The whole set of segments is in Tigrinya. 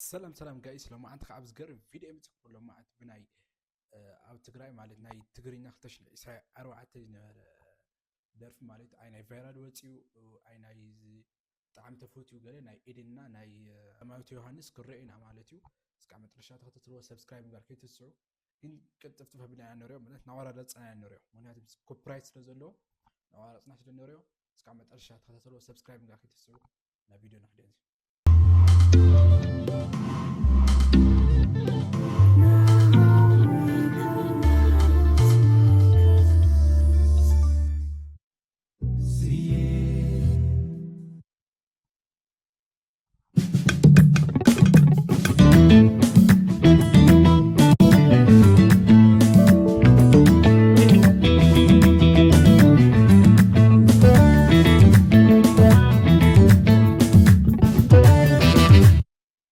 ሰላም ሰላም ጋይስ፣ ሎማዓንቲ ከዓ ኣብ ዝገርም ቪድዮ የምፅእኩም። ሎማዓንቲ ብናይ፣ እ፣ ኣብ ትግራይ ማለት ናይ ትግርኛ ክልተ ሽሕን ዕስራን ኣርባዕተን ዝነበረ ደርፊ ማለት ኣይ ናይ ቫይራል ወፂኡ፣ ኣይ ናይ ዝ-፣ ብጣዕሚ ተፈትዩ ገለ ናይ ኤደንና ናይ፣ እ፣ ሰማያዊት ዮሃንስ ክረአ ኢና ማለት እዩ። እስካብ መጨረሻ ተኸታተልዎ፣ ሰብስክራይብ ምግባር ከይትስዑ። ግን ቅልጥፍጥፍ ኣቢልና ኢና ንሪኦ፣ ማለት እናወራረፅና ኢና ንሪኦ። ምክንያቱ ኮፒራይት ስለ ዘለዎ እናወራረፅና ስለ ንሪኦ፣ እስካብ መጨረሻ ተኸታተልዎ፣ ሰብስክራይብ ምግባር ከይትስዑ። ናብ ቪድዮ ንኽደን።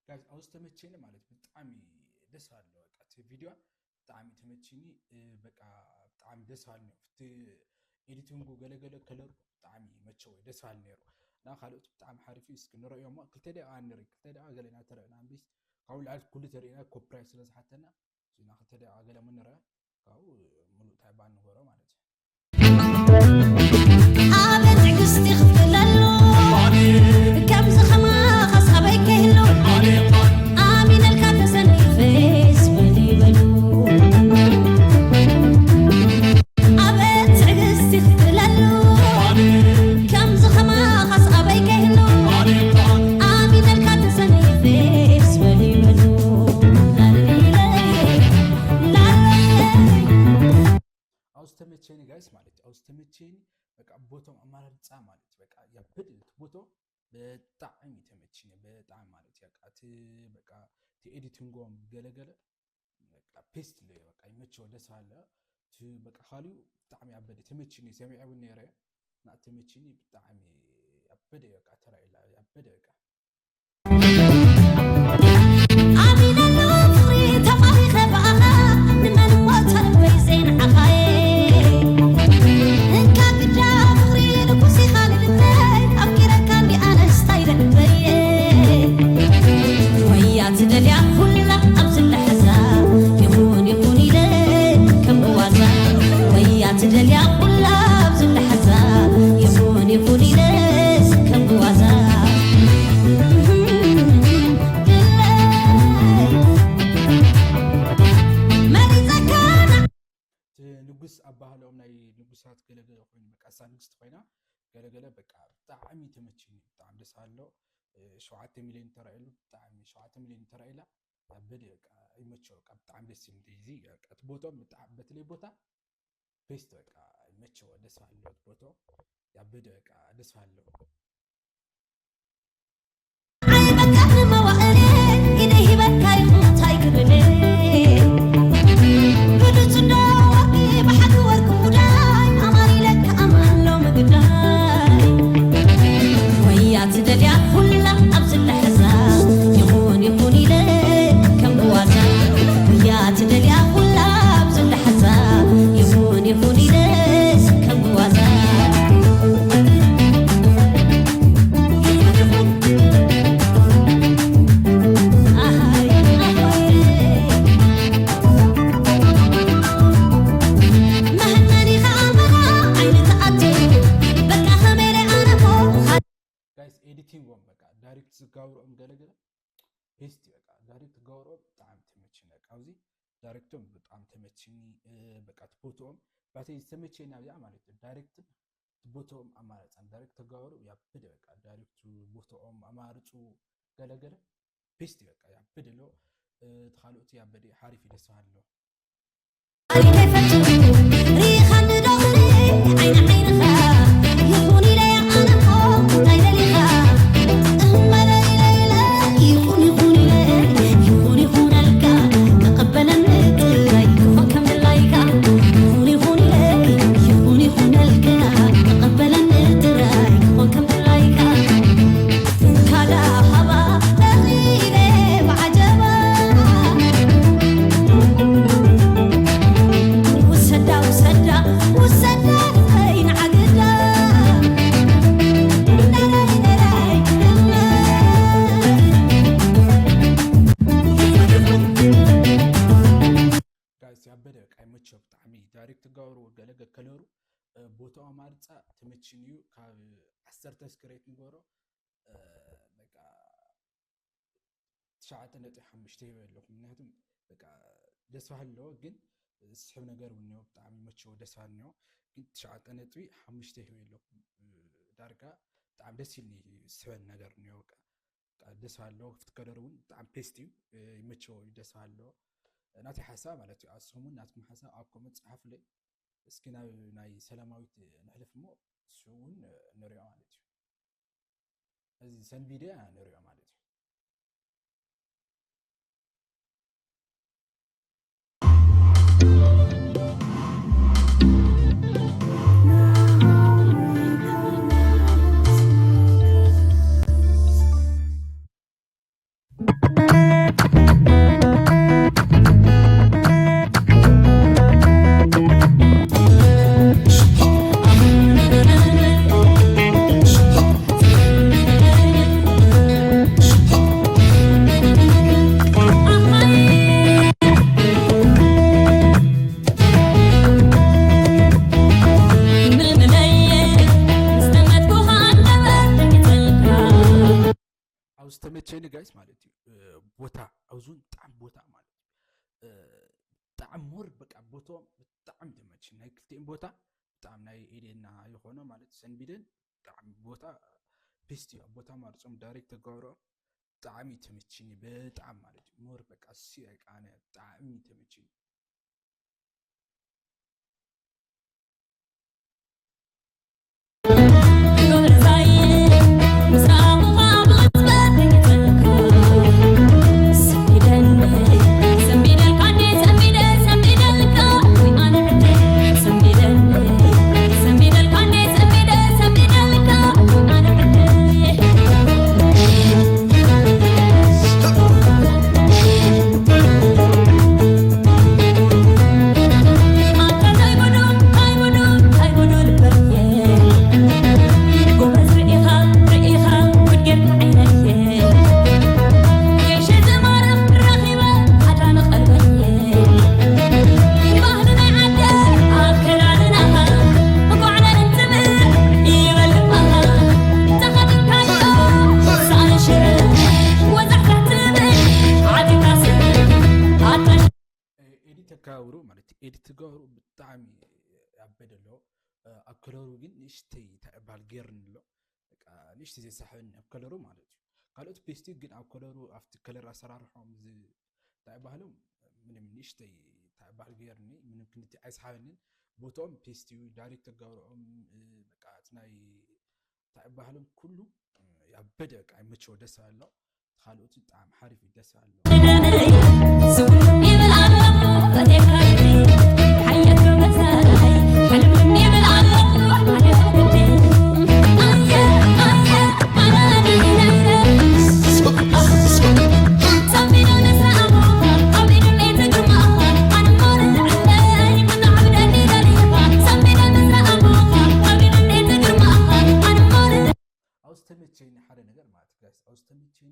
ጋይስ፣ ኣብዚ ተመቸኒ ማለት ብጣዕሚ ደስ ኣሎ። በቃ እቲ ቪድዮ ብጣዕሚ ተመችኒ። እ፣ በቃ ብጣዕሚ ደስ ኣሎ። እቲ ኤዲቲንጉ ገለገለ ከለሩ ብጣዕሚ መቸወ፣ ደስ በሃሊ ነይሩ። እና ካልኦት ብጣዕሚ ሓሪፍ እዩ። እስኪ ንረእዮ እሞ ክልተ ደቂቃ ንርኢ። ክልተ ደቂቃ ገለ ኢና ተረእና እምቢስ ካብኡ ንላዕሊ ኩሉ ተርእና ኮፒራይት ስለ ዝሓተና፣ እና ክልተ ደቂቃ ገለ እሞ ንረአ። ካብኡ ሙሉእ እንታይ ባን ንገሮ ማለት እዩ። ኣበ ትዕግስቲ ክፍለሉ ከምዚ ከማኻስ ኣበይ ከይህሉ ኣሚነልካ ተሰኒፈስ በል ይበሉ። ኣበ ትዕግስቲ ክፍለሉ ከምዚ ከማኻስ ኣበይ ከይህሉ ኣሚነልካ ተሰኒፈስ በል ይበሉ። ላሊለይ፣ ላሊለይ። ኣውስ ተመቸኒ ጋይስ ማለት እዩ። ኣውስ ተመቸኒ በቃ ቦቶም ኣማራርፃ ማለት እዩ። በቃ ያበደ እቲ ቦቶ ብጣዕሚ ተመችኒ፣ ብጣዕሚ ማለት እዩ። በቃ እቲ በቃ እቲ ኤዲቲንጎም ገለገለ በቃ ፔስት ለ በቃ ይመቸው ደስ ኣለ። እቲ በቃ ካሊኡ ብጣዕሚ ያበደ ተመችኒ፣ ሰሚዐ እውን ነይረ እና ተመችኒ ብጣዕሚ ያበደ በቃ ተራኢላ ያበደ በቃ ኣሚነሉ ፍቕሪ ተማሪኸ ብኣኻ ንመን ሞተ ልበይ ዘይንዓኻየ እንካ ግዳ ፍቕሪ ንኩስ ኢኻ ንልበይ ኣፍቂረካ እንዲ ኣነስ ታይ ደበየ ወያ ትደልያ ኩላ ኣብዚ ለሕዛ ይኹን ይኹን ኢለ ከም ብዋዛ ወያ ትደልያ ኩላ ኣብዚ ለሕዛ ይኹን ይኹን ኢለስ ከም ብዋዛ እቲ ንጉስ ኣባህልኦም ናይ ንጉሳት ገለገለ ኮይኑ በቃ እሳ ንግስቲ ኮይና ገለገለ በቃ ብጣዕሚ ተመችኒ ብጣዕሚ ደስ ኣሎ። ሸውዓተ ሚሊዮን ተራኢሉ ብጣዕሚ ሸውዓተ ሚሊዮን ተራኢላ ያበደ በቃ ይመቸው በቃ ብጣዕሚ ደስ ይብል እዚ በቃ እቲ ቦቶም በተለይ ቦታ ቤስት በቃ ይመቸው ደስ ኣሎ እቲ ቦቶ ያበደ በቃ ደስ ኣሎ። ጋይስ ኤዲቲንጎም በቃ ዳይሬክት ዝጋብሮም ገለገለ ቤስት በቃ ዳይሬክት ዝጋብሮም ብጣዕሚ ተመችኒ በቃ ኣብዚ ዳይሬክቶም ብጣዕሚ ተመችኒ በቃ ትቦትኦም ባተይ ዝተመቸኒ ኣብዚኣ ማለት እዩ ዳይሬክትን ትቦትኦም ኣማራፃን ዳይሬክት ተጋብሩ ያበደ በቃ ዳይሬክቱ ቦትኦም ኣማርፁ ገለገለ ቤስት በቃ ያበደ ኣሎ እቲ ካልኦት ያበደ ሓሪፍ እዩ ደስ በሃሊ ኣሎ ሪክት ገብሩ ገለገ ከለሩ ቦታው ኣማርፃ ተመችንዩ ካብ ዓሰርተ እስክሬት ንገሮ በቃ ትሽዓተ ነጥቢ ሓሙሽተ ይበ ኣለኹ። ምክንያቱም በቃ ደስ በሃሊ ኣለዎ፣ ግን ዝስሕብ ነገር እውን እኒኦ፣ ብጣዕሚ መቸዎ ደስ በሃሊ እኒኦ። ግን ትሽዓተ ነጥቢ ሓሙሽተ ይበ ኣለኹ። ዳርጋ ብጣዕሚ ደስ ኢልኒ፣ ዝስሕበኒ ነገር እኒኦ። በቃ በቃ ደስ በሃሊ ኣለዎ። ክፍቲ ከለር እውን ብጣዕሚ ፔስት እዩ፣ ይመቸዎ እዩ፣ ደስ በሃሊ ኣለዎ። ናተይ ሓሳብ ማለት እዩ። ኣስኹም እውን ናትኩም ሓሳብ ኣብ ኮመንት ጸሓፉለይ። እስኪ ናብ ናይ ሰላማዊት ንሕልፍ እሞ እሱ እውን ንሪኦ ማለት እዩ። እዚ ሰንቢደ ንሪኦ ማለት እዩ። ኣብ ዝተመቸኒ ጋይስ ማለት እዩ። ቦታ ኣብዚ እውን ብጣዕሚ ቦታ ማለት እዩ። ብጣዕሚ ሞር በቃ ቦታኦም ብጣዕሚ ተመችኒ። ናይ ክልቲኦም ቦታ ብጣዕሚ ናይ ኤዴና ይኾኖ ማለት እዩ። ሰንቢደን ብጣዕሚ ቦታ ፔስት እዩ። ኣብ ቦታ ማርጾም ዳይሬክት ተጋብሮ ብጣዕሚ ተመችኒ። በጣም ማለት እዩ። ሞር በቃ እሱ በቃ ኣነ ብጣዕሚ ተመችኒ። ኤዲት ተጋብሩ ማለት ኤዲት ትገብሩ ብጣዕሚ ያበደ ኣሎ። ኣብ ከለሩ ግን ንእሽተይ እንታይ ይበሃል ገይርኒ ኣሎ። በቃ ንእሽተይ ዘሳሕበኒ ኣብ ከለሩ ማለት እዩ። ካልኦት ፔስቲ ግን ኣብ ከለሩ ኣብቲ ከለር ኣሰራርሖም ዝ-፣ እንታይ ይበሃሎም ምንም ንእሽተይ እንታይ ይበሃል ገይርኒ ምንም ክንዲ ኣይሰሓበንን። ቦታኦም ፔስቲ እዩ ዳይሬክት ተጋብርኦም በቃ እቲ ናይ እንታይ ይበሃሎም ኩሉ ያበደ በቃ ይመቸው ደስ ኣሎ። ካልኦት ብጣዕሚ ሓሪፍ እዩ፣ ደስ ኣሎ። ኣውስ ተመቸኒ ሓደ ነገር ማለት ጋይስ፣ ኣውስ ተመቸኒ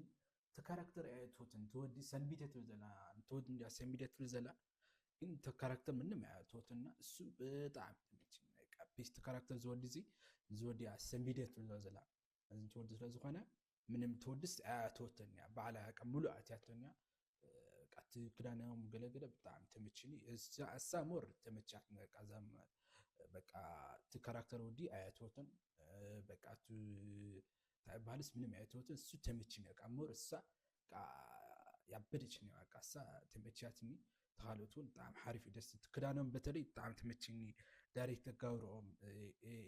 እቲ ካራክተር እያ እትወትን፣ ትወዲ ሰንቢደ ትብል ዘላ፣ ትወዲ እንዲያ ሰንቢደ ትብል ዘላ፣ ግን እቲ ካራክተር ምንም እያ እትወትና፣ እሱ ብጣዕሚ ተመቸኒ። በቃ ቤስት ካራክተር ዝወዲ እዚ፣ ዝወዲ እያ ሰንቢደ ትብል ዘላ፣ እዚ ትወዲ ስለ ዝኾነ ምንም ትወድስ እያ እትወተን እያ፣ ባዕላ በቃ ሙሉእ ኣትያቶን እያ። በቃ እቲ ክዳናዮም ገለገለ ብጣዕሚ ተመችኒ። እዛ፣ እሳ ሞር ተመቻት፣ በቃ እዛ በቃ እቲ ካራክተር ወዲ ኣያትወትን፣ በቃ እቲ እንታይ ይበሃልስ ምንም ኣያትወትን፣ እሱ ተመችኒ። በቃ ሞር እሳ በቃ ያበደችኒ፣ በቃ እሳ ተመቻትኒ። ተኻልኦት እውን ብጣዕሚ ሓሪፍ እዩ፣ ደስ እቲ ክዳኖም በተለይ ብጣዕሚ ተመችኒ። ዳይሬክት ተጋብርኦም፣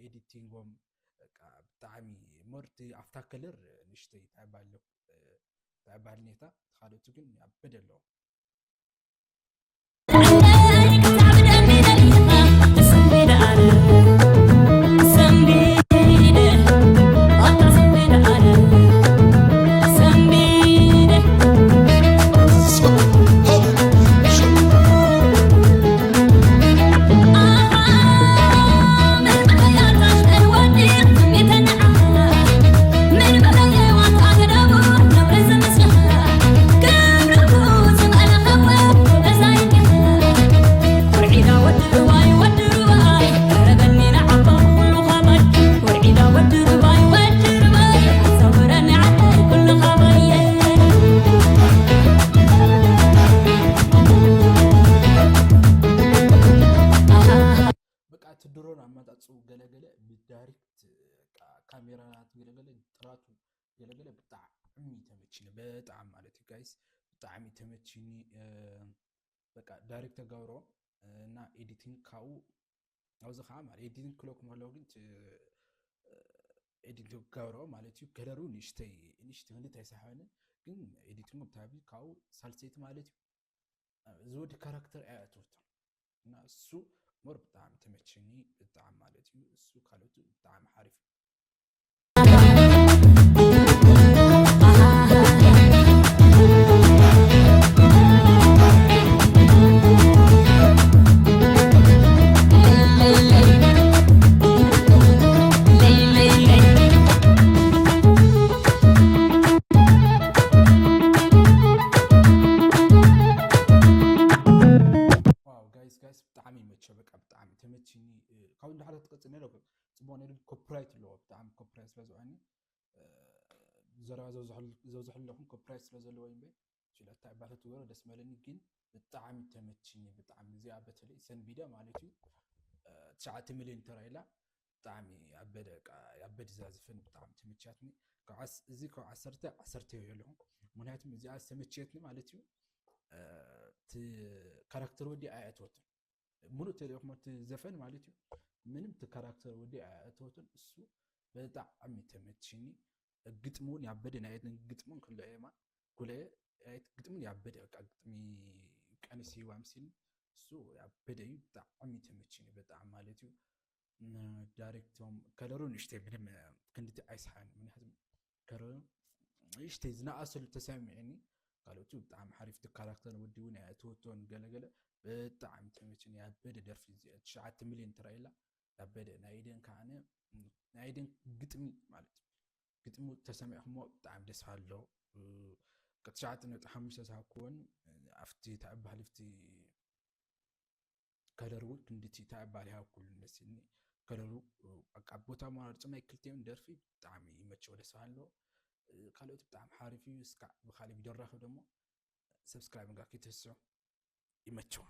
ኤዲቲንጎም በቃ ብጣዕሚ ሞር እቲ ኣፍታ ከለር ንእሽተይ እንታይ ይበሃል ኣሎ፣ እንታይ ይበሃል ኔታ፣ ተኻልኦቱ ግን ያበደ ኣለዎ። ብጣዕሚ ተመችኒ። በቃ ዳይሬክት ተገብሮ እና ኤዲቲንግ ካብኡ ኣብዚ ከዓ ማለት ኤዲቲንግ ክለኩም ከለዉ ግን ኤዲቲንግ ገብሮ ማለት እዩ። ከለሩ ንእሽተይ ንእሽተይ ክንዲ ኣይሰሓበንን ግን ኤዲቲንግ ብታቢ ካብኡ ሳልሰይቲ ማለት እዩ። ዝወዲ ካራክተር ኣያእትወቶም እና እሱ ሞር ብጣዕሚ ተመችኒ። ብጣዕሚ ማለት እዩ እሱ ካልኦቱ ብጣዕሚ ሓሪፍ እዩ። ዋው ጋይስ ጋይስ ብጣዕሚ ይመቸ። በቃ ብጣዕሚ ተመችኒ። ካብ እንዳሓደ ትቀጽል ነረ ጽቡቅ ነረ። ኮፒራይት ኣለዎ ብጣዕሚ ኮፒራይት ስለ ዝኮነ ዘረባ ዘብዝሐለኩም ኮፒራይት ስለ ዘለዎ እምበር ሽለታ ባሕቱ ወረ ደስ መለኒ። ግን ብጣዕሚ ተመችኒ። ብጣዕሚ እዚኣ በተለይ ሰንቢደ ማለት እዩ ትሽዓተ ሚሊዮን ተራኢላ ብጣዕሚ ኣበደ ኣበድ ዛዝፍን ብጣዕሚ ተመችያትኒ። እዚ ካብ ዓሰርተ ዓሰርተ ይበለኹም ምክንያቱም እዚኣ ዝተመችየትኒ ማለት እዩ። ካራክተር ወዲ ኣያእትወትን ሙሉእ ተሪኦም እቲ ዘፈን ማለት እዩ። ምንም እቲ ካራክተር ወዲ ኣያእትወትን እሱ ብጣዕሚ ተመችኒ። ግጥሚ እውን ያበደ ናይ ኤደን ግጥሚ እውን ክልኤ የማ ኩለ ግጥሚ ያበደ በቃ ግጥሚ ቀንስ ይዋ ምሲል እሱ ያበደ እዩ። ብጣዕሚ ተመችኒ በጣም ማለት እዩ። ዳይሬክቶም ከለሩ ንእሽተይ ምንም ክንድቲ ኣይስሓን ምክንያቱም ከለሩ ንእሽተይ ዝነኣሰሉ ተሰሚዕኒ። ካልኦቱ ብጣዕሚ ሓሪፍቲ ካራክተር ወዲ እውን ኣያእትወቶን ገለገለ ብጣዕሚ ተመችኒ። ያበደ ደርፊ ትሽዓተ ሚሊዮን ተራኢላ ያበደ ናይ ኢደን ከዓነ ናይ ኢደን ግጥሚ ማለት እዩ። ግጥሚ ተሰሚዕኩሞ ብጣዕሚ ደስ ኣሎ። ትሽዓተ ነጥቢ ሓሙሽተ ዝሃብኩዎን ኣብቲ ተዕባህሊ ኣብቲ ከለር እውን ክንድቲ ተዕባህሊ ሃብኩሉ መሲልኒ። ከለሩ ኣብ ቦታ መራርፂ ናይ ክልቲኦም ደርፊ ብጣዕሚ ይመቸው ደስ ኣሎ። ካልኦት ብጣዕሚ ሓሪፍ እዩ። እስካዕ ብካሊእ ቪድዮ ንራኸብ ደሞ ሰብስክራይብ ንጋ ክትስዑ ይመቸው።